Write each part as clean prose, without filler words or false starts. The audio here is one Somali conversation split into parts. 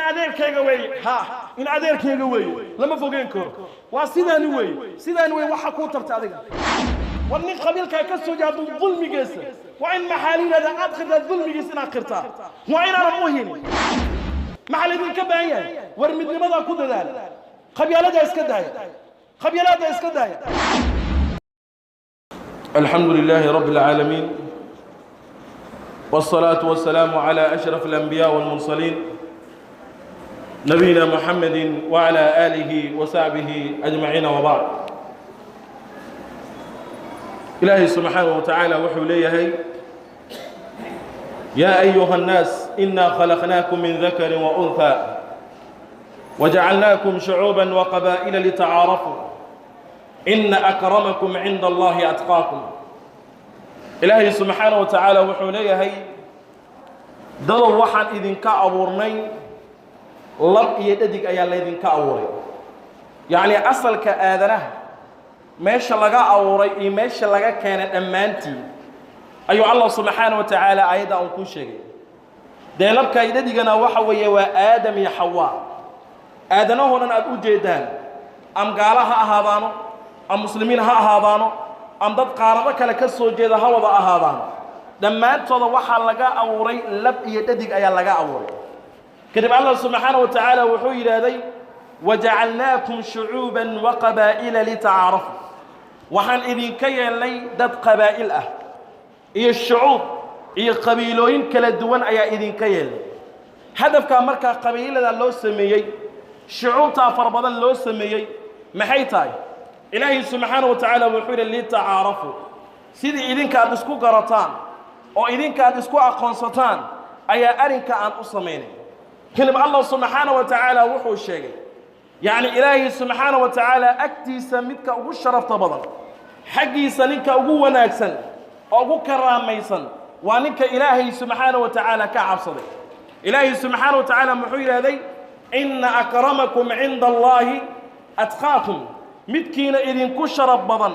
Adeerkayga weeye, ha, in adeerkayga weeye, lama fogeyn karo. Waa sidaani weeye, sidaani weeye. Waxa kuu tarta adiga? War nin qabiilkaa ka soo jeeda hadduu dulmigiisa, waa in, maxaa la yidhahdaa, aad qirtaa dulmigiisa, inaad qirtaa, waa inaanan u hinin. Maxaa laydinka baahan yahay? War midnimadaa ku dadaala, qabyaaladaa iska daaya, qabyaaladaa iska daaya. الحمد لله رب العالمين، والصلاة والسلام على أشرف الأنبياء والمرسلين، نبينا محمد وعلى آله وصحبه أجمعين، وبعد. إلهي سبحانه وتعالى وحو ليه: يا أيها الناس إنا خلقناكم من ذكر وأنثى وجعلناكم شعوبا وقبائل لتعارفوا إن أكرمكم عند الله أتقاكم. Ilaahay subxaana wa tacaala wuxuu leeyahay: dadow, waxaan idinka abuurnay lab iyo dhadig ayaa laydinka abuuray. Yacnii asalka aadanaha, meesha laga abuuray iyo meesha laga keenay dhammaantii ayuu Allah subxaana wa tacaala aayadda uu kuu sheegay. Dee labka iyo dhadigana waxa weeye waa Aadam iyo Xawaa. Aadanahoo dhan aad u jeedaan, am gaala ha ahaadaano, am muslimiin ha ahaadaano, am dad qaarado kale ka soo jeeda ha wada ahaadaan, dhammaantooda waxaa laga abuuray lab iyo dhadig ayaa laga abuuray. Kadib Allah subxaana wa tacaala wuxuu yidhaahday: wajacalnaakum shucuuban wa qabaa'ila litacaarafu. Waxaan idinka yeelnay dad qabaa'il ah iyo shucuub iyo qabiilooyin kala duwan ayaa idinka yeelnay. Hadafkaa markaa qabiilada loo sameeyey, shucuubtaa fara badan loo sameeyey, maxay tahay? Ilaahay subxaana wa tacaala wuxuu yidhi: litacaarafu, sidii idinka aad isku garataan oo idinka aad isku aqoonsataan ayaa arrinka aan u samaynay. Kadib Allah subxaana wa tacaala wuxuu sheegay, yacni Ilaahay subxaana wa tacaala agtiisa midka ugu sharafta badan, xaggiisa ninka ugu wanaagsan oo ugu karaamaysan, waa ninka Ilaahay subxaana wa tacaala ka cabsaday. Ilaahay subxaana wa tacaala muxuu yidhahday? Inna akramakum cinda Allaahi atqaakum. Midkiina idinku sharaf badan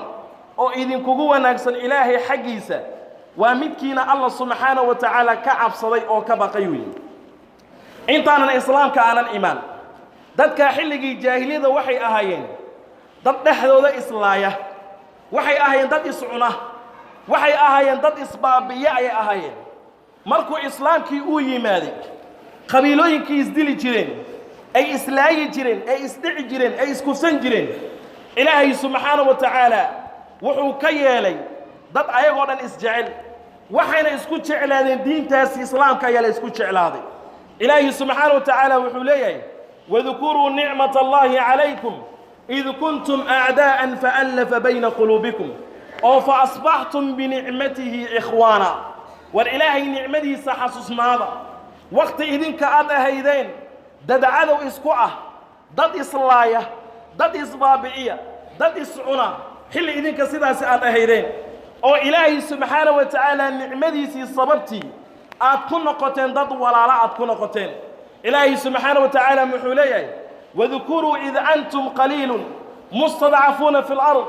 oo idinkugu wanaagsan Ilaahay xaggiisa waa midkiina Allah subxaana wa tacaala ka cabsaday oo ka baqay weeye. Intaanan Islaamka aanan imaan, dadka xilligii jaahiliyada waxay ahaayeen dad dhexdooda islaaya, waxay ahaayeen dad iscuna, waxay ahaayeen dad isbaabiye ayay ahaayeen. Markuu Islaamkii uu yimaaday, qabiilooyinkii isdili jireen, ay islaayi jireen, ay isdhici jireen, ay iskufsan jireen, Ilaahay subxaana wa tacaala wuxuu ka yeelay dad ayagoo dhan isjecel. Waxayna isku jeclaadeen diintaasi Islaamka ayaa la isku jeclaaday. Ilaahay subxaana wa tacaala wuxuu leeyahay: wadkuruu nicmat Allahi calaykum id kuntum acdaa'an faallafa bayna quluubikum oo faasbaxtum binicmatihi ikhwaana. War Ilaahay nicmadiisa xasuusnaada, wakhti idinka aad ahaydeen dad cadow isku ah, dad islaaya, dad isbaabi'iya, dad iscuna, xilli idinka sidaasi aad ahaydeen oo Ilaahay subxaana wa tacaala nicmadiisii sababtii aad ku noqoteen dad walaalo aad ku noqoteen. Ilaahay subxaana wa tacaala muxuu leeyahay? Wadkuruu id antum qaliilun mustadcafuuna fi lard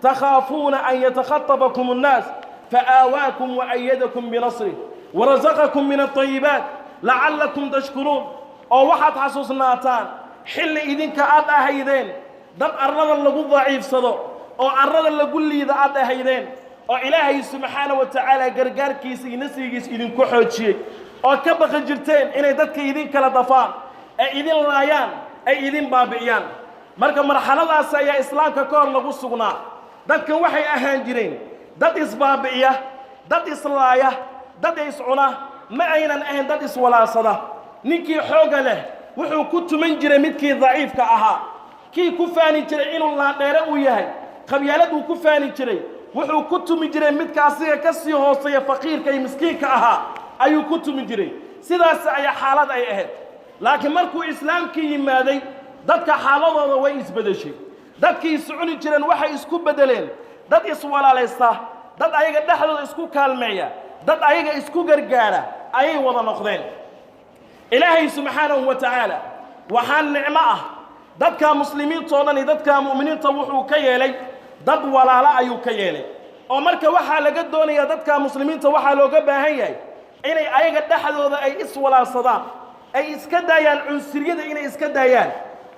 takhaafuuna an yatakhatafakum annaas faaawaakum waayadakum binasrih warasaqakum min alطayibaat lacallakum tashkuruun. Oo waxaad xasuusnaataan xilli idinka aad ahaydeen dad arlada lagu daciifsado oo arlada lagu liida aad ahaydeen, oo Ilaahay subxaana wa tacaala gargaarkiisa iyo nasrigiisa idinku xoojiyey, oo ka baqi jirteen inay dadka idin kala dafaan, ay idin laayaan, ay idin baabi'iyaan. Marka marxaladaas ayaa Islaamka ka hor lagu sugnaa. Dadkan waxay ahaan jireen dad isbaabi'iya, dad islaaya, dad iscuna. Ma aynan ahayn dad iswalaasada. Ninkii xoogga leh wuxuu ku tuman jiray midkii daciifka ahaa. Kii ku faani jiray inuu laandheere uu yahay, qabyaalad uu ku faani jiray, wuxuu ku tumi jiray midka asiga ka sii hooseeya, faqiirka iyo miskiinka ahaa ayuu ku tumi jiray. Sidaas ayaa xaalad ay ahayd. Laakiin markuu Islaamkii yimaaday, dadka xaaladooda way isbedeshay. Dadkii is cuni jireen waxay isku beddeleen dad iswalaalaysta, dad ayaga dhexdooda isku kaalmeeya, dad ayaga isku gargaara ayay wada noqdeen. Ilaahay subxaanahu wa tacaala waxaa nicmo ah dadka muslimiintoo dhan iyo dadka mu'miniinta wuxuu ka yeelay dad walaalo ayuu ka yeelay. Oo marka waxaa laga doonayaa dadka muslimiinta, waxaa looga baahan yahay inay ayaga dhexdooda ay iswalaalsadaan. Ay iska daayaan cunsuriyada, inay iska daayaan,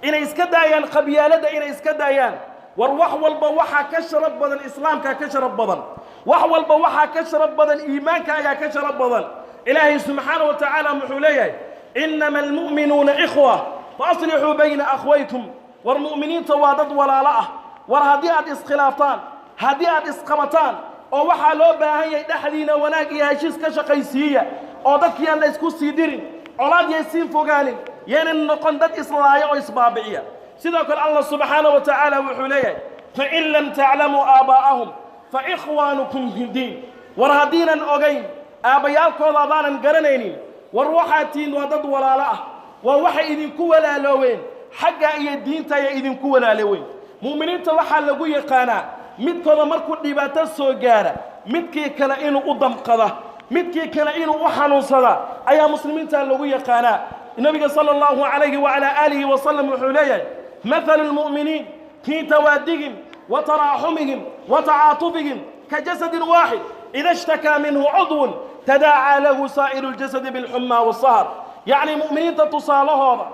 inay iska daayaan qabyaaladda, inay iska daayaan. War wax walba waxaa ka sharaf badan islaamkaa ka sharaf badan, wax walba waxaa ka sharaf badan iimaanka ayaa ka sharaf badan. Ilaahay subxaana wa tacaala muxuu leeyahay: "Inama almu'minuuna ikhwa faaslixuu bayna akhwaykum." War mu'miniinta waa dad walaalo ah. War haddii aad iskhilaaftaan, haddii aad isqabataan, oo waxaa loo baahan yahay dhexdiina wanaag iyo heshiis ka shaqaysiiya, oo dadkii aan la isku sii dirin, colaad yay sii fogaanin, yaynan noqon dad islaaya oo isbaabiciya. Sidoo kale Allah subxaana wa tacaala wuxuu leeyahay: "Fain lam taclamuu aabaa'ahum fa ikhwaanukum fi ddiin." War haddiinan ogayn aabbayaalkooda, adaanan garanaynin, war waxaad tihiin waa dad walaalo ah. Waa waxay idinku walaalooween xagga iyo diinta ayay idinku walaalooween. Mu'miniinta waxaa lagu yaqaanaa midkooda markuu dhibaato soo gaara, midkii kale inuu u damqada, midkii kale inuu u xanuunsada ayaa muslimiinta lagu yaqaanaa. Nabiga sala allahu calayhi wacalaa aalihi wasalam wuxuu leeyahay: "Mathalu lmu'miniin fii tawaadigim wa taraaxumihim wa tacaatufihim ka jasadin waaxid, ida ishtakaa minhu cudwun tadaacaa lahu saa'iru ljasadi bilxumaa waasahar." Yacni mu'miniinta tusaalahooda,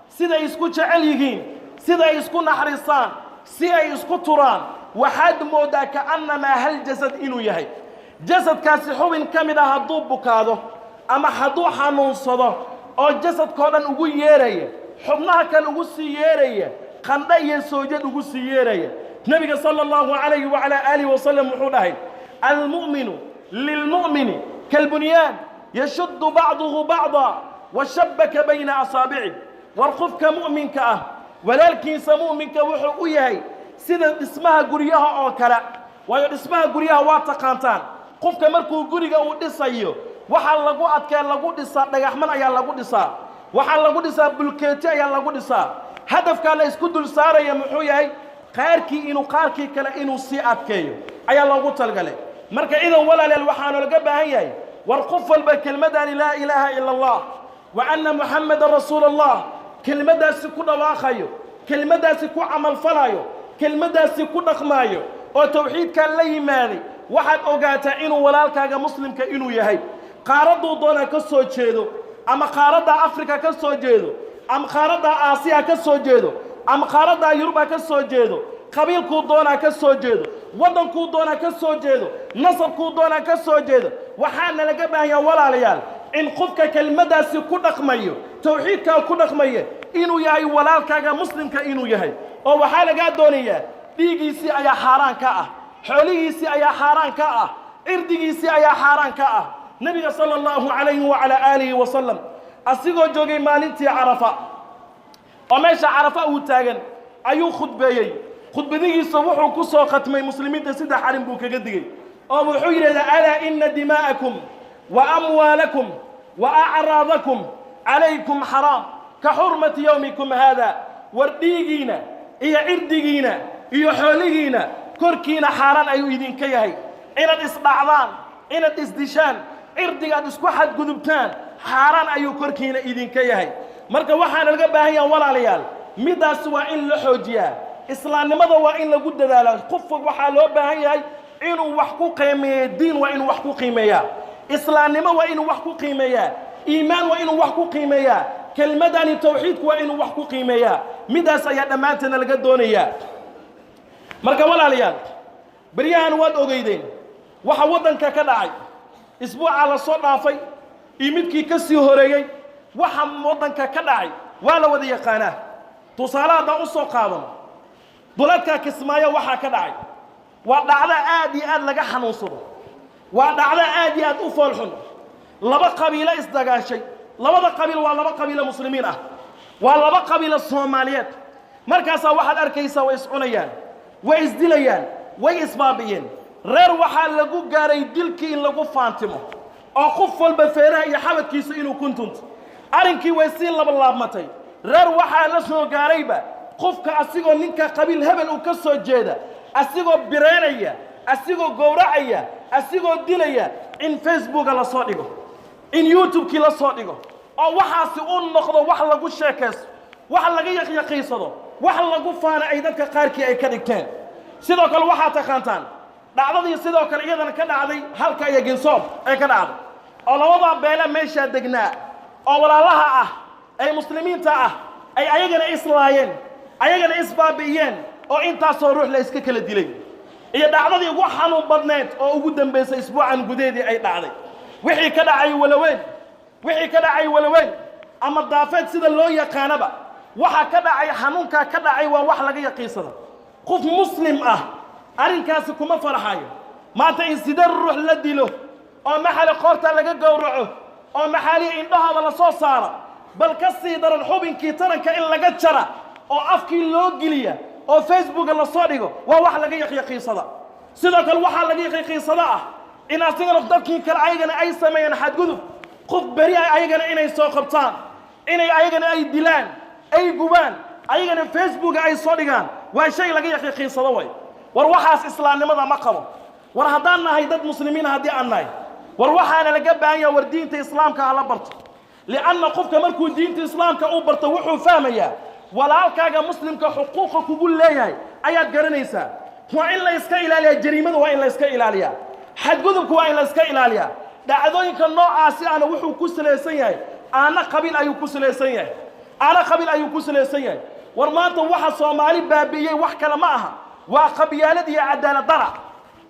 siday isku jecel yihiin, sida ay isku naxariistaan, si ay isku turaan, waxaad mooddaa ka'annamaa hal jasad inuu yahay. Jasadkaasi xubin ka mid ah hadduu bukaado ama hadduu xanuunsado, oo jasadkoo dhan ugu yeeraya, xubnaha kale ugu sii yeeraya, qandha iyo soojad ugu sii yeeraya. Nebiga sala allahu calayhi wacalaa aalihi wasalam wuxuu dhahay: "Almu'minu lilmu'mini kalbunyaan yashuddu bacduhu bacda wa shabbaka bayna asaabici." War qofka mu'minka ah walaalkiisa mu'minka wuxuu u yahay sida dhismaha guryaha oo kale. Waayo dhismaha guryaha waa taqaantaan. Qofka markuu guriga uu dhisayo, waxaa lagu adkee lagu dhisaa dhagaxman ayaa lagu dhisaa, waxaa lagu dhisaa bulkeeti ayaa lagu dhisaa. Hadafkaa la isku dul saaraya muxuu yahay? Qaarkii inuu qaarkii kale inuu sii adkeeyo ayaa loogu talgalay. Marka idan walaaleel, waxaanu laga baahan yahay, war qof walba kelmadani "laa ilaaha ila Allah wa anna muxammadan rasuul Allah", kelmaddaasi ku dhawaaqayo, kelmaddaasi ku camalfalayo, kelmaddaasi ku dhaqmaayo, oo tawxiidkaa la yimaaday, waxaad ogaataa inuu walaalkaaga muslimka inuu yahay, qaaradduu doonaa ka soo jeedo, ama qaaradda Afrika ka soo jeedo, ama qaaradda Aasiya ka soo jeedo, ama qaaradda Yuruba ka soo jeedo, qabiilkuu doonaa ka soo jeedo, waddankuu doonaa ka soo jeedo, nasabkuu doonaa ka soo jeedo. Waxaana laga baahan yaha, walaalayaal, in qofka kelmaddaasi ku dhaqmayo, tawxiidkaa ku dhaqmaya, inuu yahay walaalkaaga muslimka inuu yahay. Oo waxaa lagaa doonayaa, dhiigiisii ayaa xaaraan ka ah, xoolihiisii ayaa xaaraan ka ah, cirdigiisii ayaa xaaraan ka ah. Nebiga sala allahu calayhi wacalaa aalihi wasalam asigoo joogay maalintii Carafa, oo meesha Carafa uu taagan, ayuu khudbeeyey. Khudbadihiisa wuxuu ku soo khatmay muslimiinta saddex arrin buu kaga digey, oo wuxuu yidhahdaa: "Alaa ina dimaa'akum wa amwaalakum wa acraadakum calaykum xaraam ka xurmati yowmikum haada." War dhiigiina iyo cirdigiina iyo xoolihiina korkiina xaaraan ayuu idinka yahay. Inaad isdhacdaan, inaad isdishaan, cirdiga aad isku xadgudubtaan, xaaraan ayuu korkiina idinka yahay. Marka waxaana laga baahan yaha, walaalayaal, middaas waa in la xoojiyaa. Islaamnimada waa in lagu dadaalaa. Qofka waxaa loo baahan yahay inuu wax ku qiimeeyo diin, waa inuu wax ku qiimeeyaa islaamnimo, waa inuu wax ku qiimeeyaa iimaan, waa inuu wax ku qiimeeyaa kelmadani tawxiidku, waa inuu wax ku qiimeeyaa. Middaas ayaa dhammaanteedna laga doonayaa. Marka walaalayaal, beryahan waad ogeydeen waxa waddanka ka dhacay isbuucaa la soo dhaafay iyo midkii ka sii horeeyey. Waxa waddanka ka dhacay waa la wada yaqaanaa. Tusaale haddaan u soo qaadano, duleedka Kismaayo waxaa ka dhacay waa dhacdo aad iyo aad laga xanuunsado, waa dhacdo aad iyo aad u foolxun. Laba qabiilo isdagaashay. Labada qabiil waa laba qabiilo muslimiin ah, waa laba qabiilo Soomaaliyeed. Markaasaa waxaad arkaysaa way iscunayaan, way isdilayaan, way isbaabi'iyeen. Reer waxaa lagu gaaray dilkii in lagu faantimo, oo qof walba feeraha iyo xabadkiisa inuu kuntunto. Arrinkii way sii labalaabmatay. Reer waxaa la soo gaarayba qofka asigoo ninka qabiil hebel uu ka soo jeeda, asigoo bireenaya, asigoo gowracaya, asigoo dilaya, in Facebooka la soo dhigo, in YouTube-kii la soo dhigo, oo waxaasi u noqdo wax lagu sheekaysto, wax laga yaqyaqiisado, wax lagu faana ay dadka qaarkii ay ka dhigteen. Sidoo kale waxaa taqaantaan dhacdadii sidoo kale iyadana ka dhacday halka iyo Ginsoor ay ka dhacday, oo labadaa beele meeshaa degnaa oo walaalaha ah. Ee muslimiinta ah ay ayagana islaayeen, ayagana isbaabi'iyeen, oo intaasoo ruux la iska kala dilay, iyo dhacdadii ugu xanuun badneed oo ugu dambaysay isbuucan gudaheedii ay dhacday, wixii ka dhacay Walaweyn, wixii ka dhacay Walaweyn ama Daafeed sida loo yaqaanaba, waxa ka dhacay, xanuunkaa ka dhacay, waa wax laga yaqiinsada. Qof muslim ah arrinkaasi kuma farxayo. Maanta in sidee ruux la dilo oo maxali qoorta laga gowraco oo maxaaliya indhahooda la soo saara, bal ka sii daran xubinkii taranka in laga jara oo afkii loo geliya oo Facebooka la soo dhigo, waa wax laga yaqyaqiisada. Sidoo kale waxaa laga yaqiinsada ah in asigana dadkii kale ayagana ay sameeyeen xadgudub, qof beri ah ayagana inay soo qabtaan, inay ayagana ay dilaan, ay gubaan, ayagana Facebooka ay soo dhigaan, waa shay laga yaqiinsado way. War waxaas islaamnimada ma qabo. War haddaan nahay dad muslimiin, haddii aan nahay, war waxaana laga baahan yahay, war diinta islaamka hala barto, lianna qofka markuu diinta islaamka u barto wuxuu fahmayaa walaalkaaga muslimka xuquuqa kugu leeyahay ayaad garanaysaa. Waa in la iska ilaaliyaa jariimada, waa in la iska ilaaliyaa xadgudubka, waa in la iska ilaaliyaa dhacdooyinka noocaasi ana. Wuxuu ku salaysan yahay aana qabiil ayuu ku salaysan yahay, aana qabiil ayuu ku salaysan yahay. War maanta waxa Soomaali baabi'iyey wax kale ma aha, waa qabyaalad iyo cadaalad dara.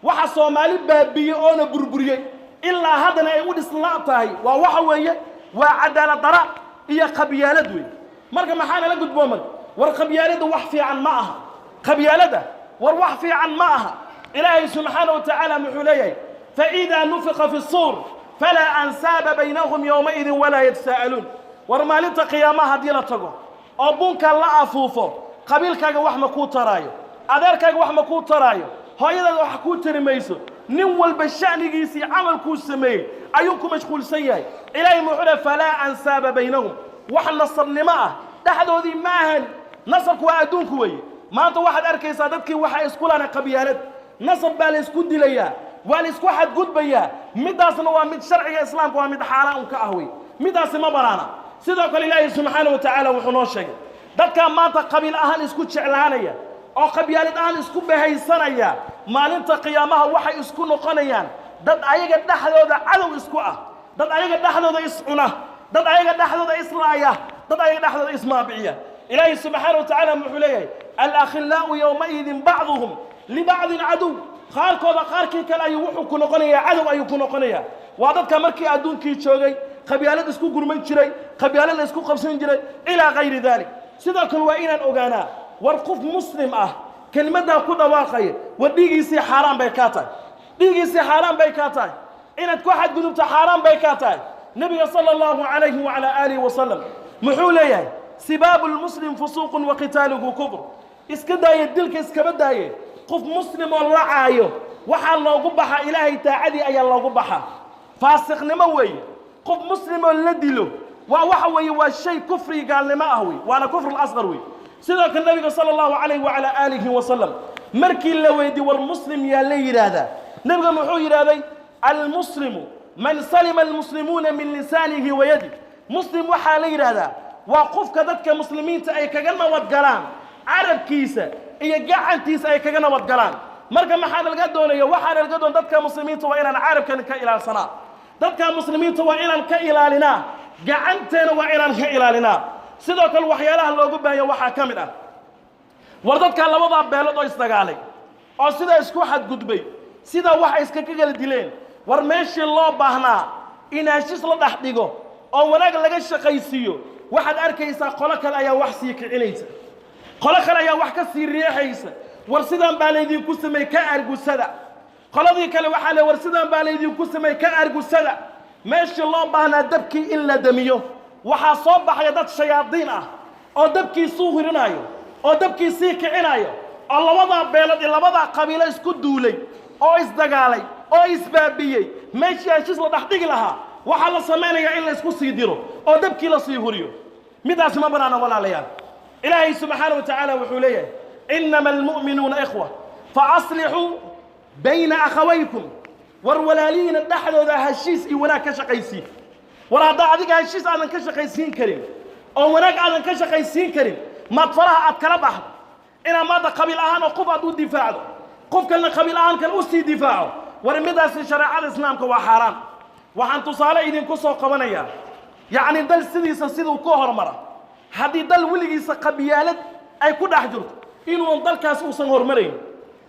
Waxa Soomaali baabi'iyey oona burburiyey ilaa haddana ay u dhisla tahay waa waxa weeye, waa cadaalad dara iyo qabyaalad wey. Marka maxaa nala gudboo marka? War qabyaaladda wax fiican ma aha. Qabyaaladda war wax fiican ma aha. Ilaahay subxaana wa tacaala muxuu leeyahay? فإذا نفخ في الصور فلا أنساب بينهم يومئذ ولا يتساءلون. War maalinta qiyaamaha haddii la tago oo bunka la afuufo, qabiilkaaga wax ma kuu taraayo, adeerkaaga wax ma kuu taraayo, hooyadaada wax kuu tari mayso. Nin walba sha'nigiisii camalkuu sameeyey ayuu ku mashquulsan yahay. Ilaahay muxuu lehy? فلا أنساب بينهم, wax nasabnimo ah dhexdoodii ma ahan. Nasabku waa adduunku weeye. Maanta waxaad arkaysaa dadkii waxay isku laana qabyaalad, nasab baa la isku dilayaa, waa la isku xadgudbayaa. Midaasna waa mid sharciga islaamka waa mid xaaraan un ka ah wey, midaasi ma banaana. Sidoo kale Ilaahay subxaana wa tacaala wuxuu noo sheegay dadkaa maanta qabiil ahaan isku jeclaanaya oo qabyaalad ahaan isku bahaysanaya, maalinta qiyaamaha waxay isku noqonayaan dad ayaga dhexdooda cadow isku ah, dad ayaga dhexdooda iscuna, dad ayaga dhexdooda islaaya, dad ayaga dhexdooda ismaabiciya. Ilaahay subxaana wa tacaala muxuu leeyahay? الأخلاء يومئذ بعضهم لبعض عدو. Qaarkooda qaarkii kale ayuu wuxuu ku noqonayaa cadow ayuu ku noqonayaa. Waa dadka markii adduunkii joogay qabyaalad isku gurman jiray, qabyaalad la isku qabsan jiray, إلى غير ذلك. Sidoo kale waa inaan ogaanaa, war qof muslim ah kelmaddaa ku dhawaaqaya, war dhiigiisii xaaraan bay kaa tahay, dhiigiisii xaaraan bay kaa tahay, inaad ku xadgudubto xaaraan bay kaa tahay. Nebiga صلى الله عليه وعلى آله وسلم muxuu leeyahay? سباب المسلم فسوق وقتاله كفر. Iska daaye dilka, iskaba daaye qof muslim oo la caayo, waxaa loogu baxaa Ilaahay taacadii ayaa loogu baxaa, faasiqnimo weeye. Qof muslim oo la dilo waa waxa weeye, waa shay kufri, gaalnimo ah wey, waana كفر الأصغر wey. Sidoo kale nabiga صلى الله عليه وعلى آله وسلم markii la weydiy, war muslim yaa la yidhaahdaa? Nebiga muxuu yidhahday? المسلم من سلم المسلمون من لسانه ويده. Muslim waxaa la yidhaahdaa waa qofka dadka muslimiinta ay kaga nabad galaan carabkiisa iyo gacantiisa, ay kaga nabad galaan. Marka maxaa laga doonaya? Waxaana laga doon dadka muslimiinta waa inaan carabkan ka ilaalsanaa, dadka muslimiinta waa inaan ka ilaalinaa, gacanteena waa inaan ka ilaalinaa. Sidoo kale waxyaalaha loogu baahanya waxaa ka mid ah, war dadka labadaa beelood oo isdagaalay oo sidaa isku xadgudbay, sidaa waxa iskaga kala dileen, war meeshii loo baahnaa in heshiis la dhex dhigo oo wanaag laga shaqaysiiyo, waxaad arkaysaa qolo kale ayaa wax sii kicinaysa, qolo kale ayaa wax ka sii riixaysa. War sidaan baa laydinku sameey, ka argusada. Qoladii kale waxaa le, war sidaan baa laydinku sameey, ka argusada. Meeshii loo baahnaa dabkii in la damiyo, waxaa soo baxaya dad shayaadiin ah oo dabkii suu hirinaayo oo dabkii sii kicinayo, oo labadaa beelood iyo labadaa qabiilo isku duulay oo isdagaalay oo isbaabiyey, meeshii heshiis la dhex dhigi lahaa waxaa la samaynayaa in la isku sii diro oo dabkii la sii huriyo. Midaas ma banaana, walaalayaal. Ilaahay subxaana wa tacaala wuxuu leeyahay: إنما المؤمنون إخوة فأصلحوا بين أخويكم. War walaalihiina dhexdooda heshiis iyo wanaag ka shaqaysiin. War haddaa adiga heshiis aadan ka shaqaysiin karin oo wanaag aadan ka shaqaysiin karin, maad faraha aad kala baxdo inaad maanta qabiil ahaan oo qof aad u difaacdo, qof kalena qabiil ahaan kale u sii difaaco? War midaasi shareecada islaamka waa xaaraan. Waxaan tusaale idinku soo qabanayaa. Yacni dal sidiisa siduu ku horumara, haddii dal weligiisa qabyaalad ay ku dhex jirto, inuun dalkaas uusan horumaraynin,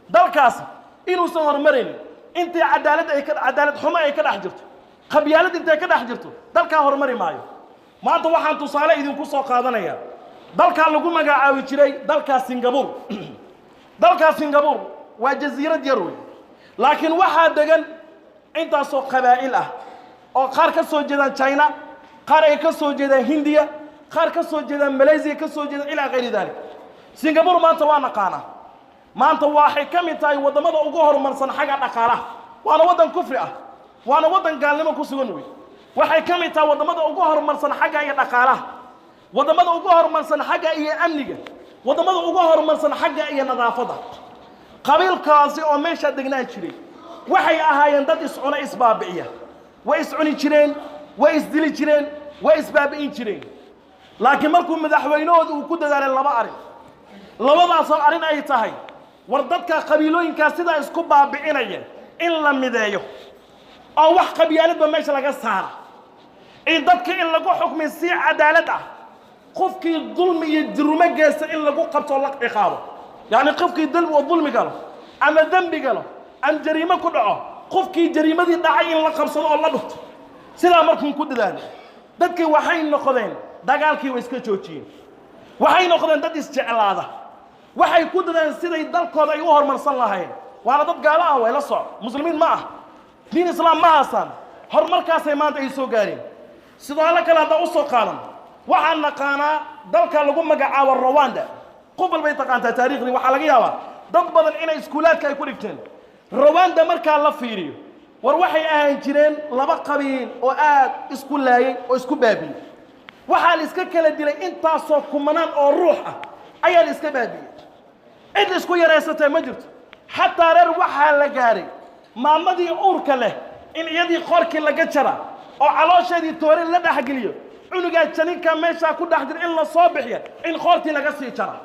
dalkaas inuusan horumaraynin. Intay cadaalad ay ka cadaalad xumo ay ka dhex jirto, qabyaalad intay ka dhex jirto, dalkaa horumari maayo. Maanta waxaan tusaale idinku soo qaadanayaa dalkaa lagu magacaabi jiray dalkaa Singapore. Dalkaa Singapore waa jasiirad yar wey, laakiin waxaa degan intaasoo qabaa'il ah oo qaar ka soo jeedaan China, qaar ay ka soo jeedaan Hindiya, qaar ka soo jeedaan Malaysia, ka soo jeedaan ilaa kayri dalik. Singapore maanta waa naqaanaa, maanta waxay ka mid tahay waddamada ugu horumarsan xagga dhaqaalaha. Waana waddan kufri ah, waana waddan gaalnimo ku sugan wey. Waxay ka mid tahay waddamada ugu horumarsan xagga iyo dhaqaalaha, waddamada ugu horumarsan xagga iyo amniga, waddamada ugu horumarsan xagga iyo nadaafadda. Qabiilkaasi oo meeshaa degnaa jiray waxay ahaayeen dad iscuna, isbaabi'iya. Way iscuni jireen, way isdili jireen, way isbaabi'in jireen. Laakiin markuu madaxweynahooda uu ku dadaalay laba arrin, labadaasoo arrin ay tahay war dadka qabiilooyinkaas sidaa isku baabi'inaya in la mideeyo oo wax qabyaaladba meesha laga saara, in dadka in lagu xukmay si cadaalad ah, qofkii dulmi iyo jurumo geysta in lagu qabto oo la ciqaabo. Yacni qofkii dulmi oo dulmi galo ama dembi galo ama jariimo ku dhaco, qofkii jariimadii dhacay in la qabsado oo la dhufto. Sidaa markuu ku dadaalo, dadkii waxay noqdeen dagaalkii way iska joojiyeen, waxay noqdeen dad isjeclaada, waxay ku dadeen siday dalkooda ay u horumarsan lahayn. Waana dad gaalo ah, way la soco, muslimiin ma ah, diin islaam ma haasaan. Horumarkaasay maanta ay soo gaareen. Sidaalo kale haddaan usoo qaadan, waxaan naqaanaa dalka lagu magacaabo Rwanda. Qof walbay taqaantaa taariikhdii. Waxaa laga yaabaa dad badan inay iskuulaadka ay ku dhigteen. Rwanda markaa la fiiriyo, war waxay ahaan jireen laba qabiil oo aad isku laayay oo isku baabiyey. Waxaa la iska kala dilay intaasoo kumanaan oo ruux ah ayaa la iska baabiyey. Cid isku yaraysatee ma jirto. Xataa reer waxaa la gaaray maamadii uurka leh in iyadii qoorkii laga jara oo caloosheedii toore la dhexgeliyo, cunugaa janinka meeshaa ku dhex jira in la soo bixiya, in qoortii laga sii jara.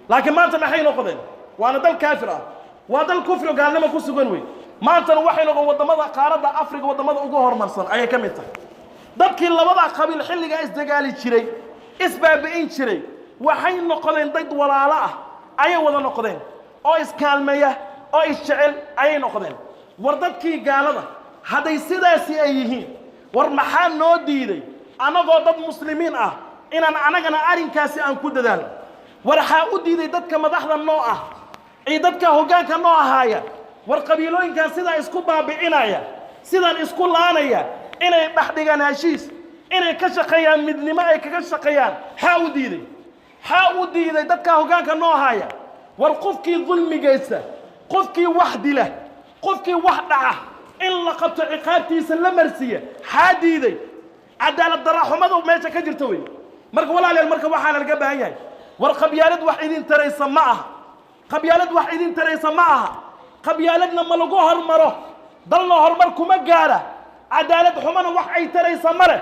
Laakiin maanta maxay noqdeen? Waana dal kaafir ah, waa dal kufri oo gaalnimo ku sugan wey. Maantana waxay noqon waddamada qaaradda Afrika waddamada ugu horumarsan ayay ka mid tahay. Dadkii labada qabiil xilligaa isdagaali jiray, isbaabi'in jiray, waxay noqdeen dad walaalo ah ayay wada noqdeen oo iskaalmeeya oo isjecel ayay noqdeen. War dadkii gaalada hadday sidaasi ay yihiin, war maxaa noo diiday annagoo dad muslimiin ah inaan anagana arrinkaasi aan ku dadaalno? War waxaa u diiday dadka madaxda noo ah iyo dadka hoggaanka noo ahaaya, war qabiilooyinkan sidaa isku baabi'inaya, sidaan isku laanaya, inay dhex dhigaan heshiis, inay ka shaqeeyaan midnimo ay kaga shaqeeyaan? Xaa u diiday? Xaa u diiday dadka hoggaanka noo ahaaya? War qofkii dulmigaysta, qofkii wax dila, qofkii wax dhaca in la qabto, ciqaabtiisa la marsiiya, xaa diiday? Cadaalad daraxumada meesha ka jirta wey. Marka walaalayaal, marka waxaana laga baahan yahay, war qabyaalad wax idin taraysa ma aha, qabyaalad wax idin taraysa ma aha. Qabyaaladna ma lagu hormaro, dalna horumar kuma gaara. Cadaalad xumana wax ay taraysa ma leh.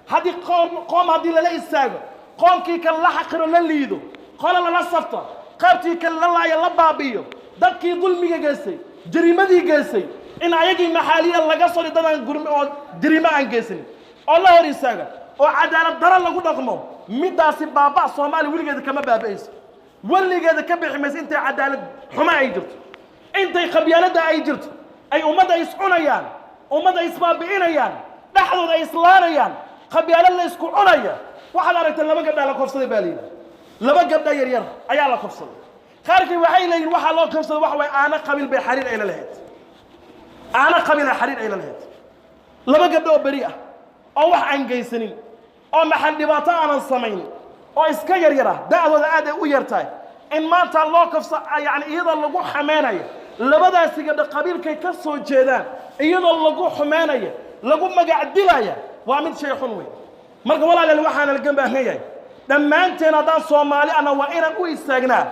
Haddii qoom qoom haddii lala istaago, qoomkii kale la xaqiro, la liido, qole lala safto, qaybtii kale la laayo, la baabi'iyo, dadkii dulmiga geystay, jariimadii geystay, in ayagii maxaaliya laga soo dadaan gurmi oo jariimo aan geysanin oo la hor istaaga oo cadaalad daro lagu dhaqmo, middaasi baaba Soomaaliya weligeeda kama baaba'ayso, weligeeda ka bixi mayso. Intay cadaalad xumo ay jirto, intay qabyaaladda ay jirto, ay ummadda iscunayaan, ummadda isbaabi'inayaan, dhexdooda ay islaanayaan, qabyaalad la isku cunaya. Waxaad aragtay laba gabdhaa la kofsaday baa layidhi, laba gabdha yaryar ayaa la kofsaday. Qaarkii waxay leeyihin waxaa loo kofsaday waxa waye aana qabiil bay xariir ayla lahayd, aana qabiil ay xariir ayla lahayd. Laba gabdho oo beri ah oo wax aan geysanin oo maxan dhibaato aanan samayn oo iska yaryar ah, da'dooda aad ay u yar tahay, in maanta loo kofsa, yacni iyadoo lagu xameynayo labadaasi gabdho qabiilkay ka soo jeedaan, iyadoo lagu xumeynayo, lagu magac dilaya, waa mid shay xun wey. Marka walaalayaal, waxaana laga baahan yahay dhammaanteen haddaan Soomaali ana waa inaan u istaagnaa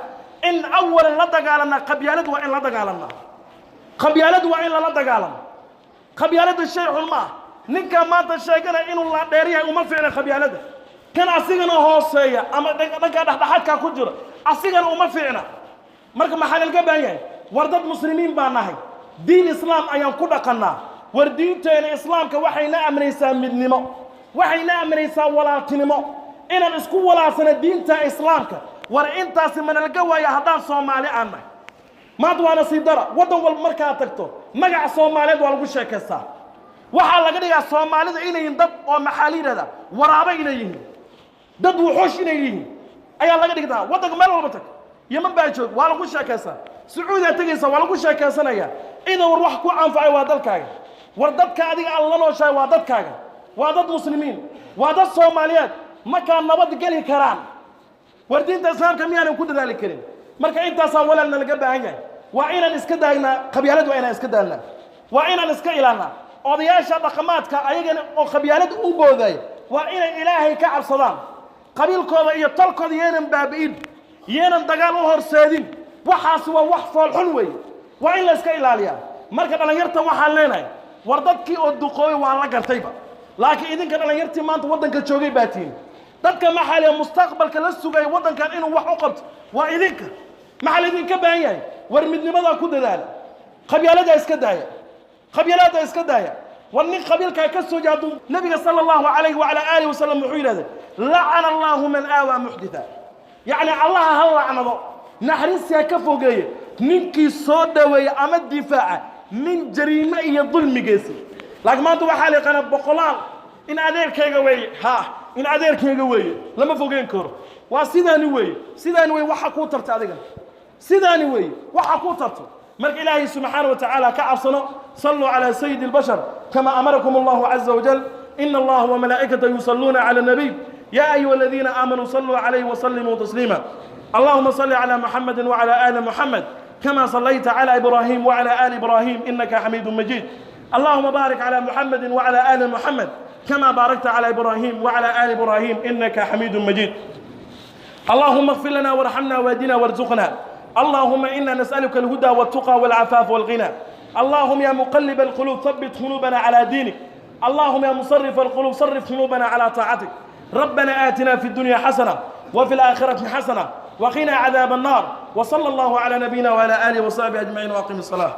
in awalan la dagaalanaa qabyaalad. Waa in la dagaalanaa qabyaalad, waa in lala dagaalamo qabyaaladda. Shay xun ma ah. Ninka maanta sheeganaya inuu la dheer yahay uma fiicna qabyaaladda. Kan asigana hooseeya ama dhanka dhexdhexaadkaa ku jiro asigana uma fiicna. Marka maxaa laga baahan yahay? War dad muslimiin baa nahay, diin islaam ayaan ku dhaqannaa. War diinteena islaamka waxayna amraysaa midnimo. Waxayna amraysaa walaaltinimo, inaan isku walaalsano diinta Islaamka. War intaasi manalaga waaya haddaan Soomaali aan nahay? Maanta waa nasiib dara, waddan walba markaad tagto magaca Soomaaliyeed waa lagu sheekaystaa. Waxaa laga dhigaa Soomaalida inay yihiin dad oo, maxaa la yidhahdaa, waraabo inay yihiin, dad wuxuush inay yihiin ayaa laga dhigtaa. Waddanka meel walba tag, Yeman baa joog, waa lagu sheekaysaa, Sacuudiyaa tegaysa, waa lagu sheekaysanaya. Idan war wax ku anfacay waa dalkaaga. War dadka adiga aad la nooshahay waa dadkaaga, waa dad Muslimiin, waa dad Soomaaliyeed. Markaa nabad geli karaan. War diinta Islaamka miyaanan ku dadaali karin? Marka intaasaa walaalna laga baahan yahay. Waa inaan iska daagnaa qabyaalad, waa inaan iska daalnaa, waa inaan iska ilaalnaa. Odayaasha dhaqamaadka ayagana oo qabyaalad u boodaya waa inay Ilaahay ka cabsadaan. Qabiilkooda iyo tolkooda yeenan baabi'in, yeenan dagaal u horseedin. Waxaasi waa wax foolxun weeye, waa in la iska ilaaliyaa. Marka dhallinyarta waxaan leenahay, war dadkii oo duqoobay waa la gartayba, laakiin idinka dhallinyartii maanta waddanka joogay baa tihin dadka maxaaliya mustaqbalka la sugaya waddankan inuu wax u qabto waa idinka. Maxaa laydinka baahan yahay? War midnimadaa ku dadaala, qabyaaladaa iska daaya, qabyaalada iska daaya. War nin qabiilkaa ka soo jeeda, nabiga sala Allahu calayhi wacala aalihi wasalam wuxuu yidhahday: "Lacana Allahu man aawaa muxditha." Yacni Allaha ha lacnado, naxariistaa ka fogeeye ninkii soo dhoweeya ama difaaca nin jariime iyo dulmigeesi. Laakiin maanta waxaa la yaqaanaa boqolaal in adeerkayga weeye, ha, in adeerkayga weeye, lama fogeen karo, waa sidaani weeye, sidaani weeye. Waxa kuu tarta adiga sidaani weeye, waxa kuu tarto. Marka Ilaahay subxaana wa tacaala ka cabsano. Saluu calى sayidi اlbashar kama amarakum Allahu caza wajal. In Allaha wamalaa'ikatahu yusaluuna clى الnabiy ya ayuha aladiina aamanuu saluu calayhi wasalimuu tasliima. Allahuma salli calى Muxamadi waclى ali Muxamed kama sallayta calى Ibrahim waclى ali Ibrahim inaka xamiidu majiid. Allahuma baarik calى Muxamadi waclى ali Muxamed kama baarakta calى Ibrahim waclى ali Ibrahim inaka xamiidu majiid. اللهم اغفر لنا وارحمنا واهدنا وارزقنا. اللهم إنا نسألك الهدى والتقى والعفاف والغنى. اللهم يا مقلب القلوب ثبت قلوبنا على دينك. اللهم يا مصرف القلوب صرف قلوبنا على طاعتك. ربنا آتنا في الدنيا حسنة وفي الآخرة حسنة وقنا عذاب النار. وصلى الله على نبينا وعلى آله وصحبه أجمعين، وأقم الصلاة.